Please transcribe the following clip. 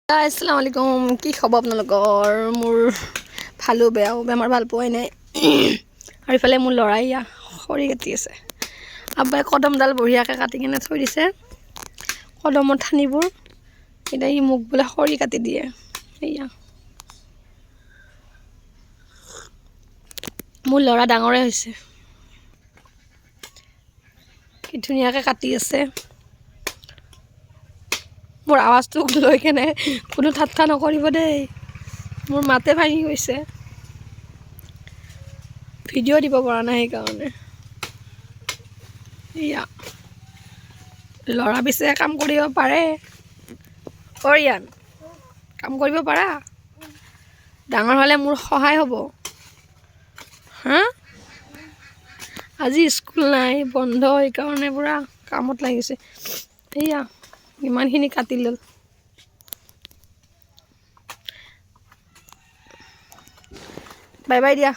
আসসালামু আলাইকুম। কি খবৰ আপোনালোকৰ? মোৰ ভালো বেয়াও, বেমাৰ ভাল পোৱাই নাই। আৰু ইফালে মোৰ ল'ৰাই ইয়া খৰি কাটি আছে। আব্বাই কদমডাল বঢ়িয়াকৈ কাটি কিনে থৈ দিছে, কদমৰ ঠানিবোৰ। এতিয়া সি মোক বোলে খৰি কাটি দিয়ে। এয়া মোৰ ল'ৰা ডাঙৰে হৈছে, কি ধুনীয়াকৈ কাটি আছে। মোৰ আৱাজটোক লৈ কেনে কোনো ঠাট্টা নকৰিব দেই, মোৰ মাতে ভাঙি গৈছে, ভিডিঅ' দিব পৰা নাই সেইকাৰণে। এয়া ল'ৰা পিছে কাম কৰিব পাৰে। অৰিয়ান, কাম কৰিব পাৰা? ডাঙৰ হ'লে মোৰ সহায় হ'ব। হা, আজি স্কুল নাই, বন্ধ, সেইকাৰণে পূৰা কামত লাগিছে। এয়া ইমানখিনি কাটি ল'ল। বাই বাই দিয়া।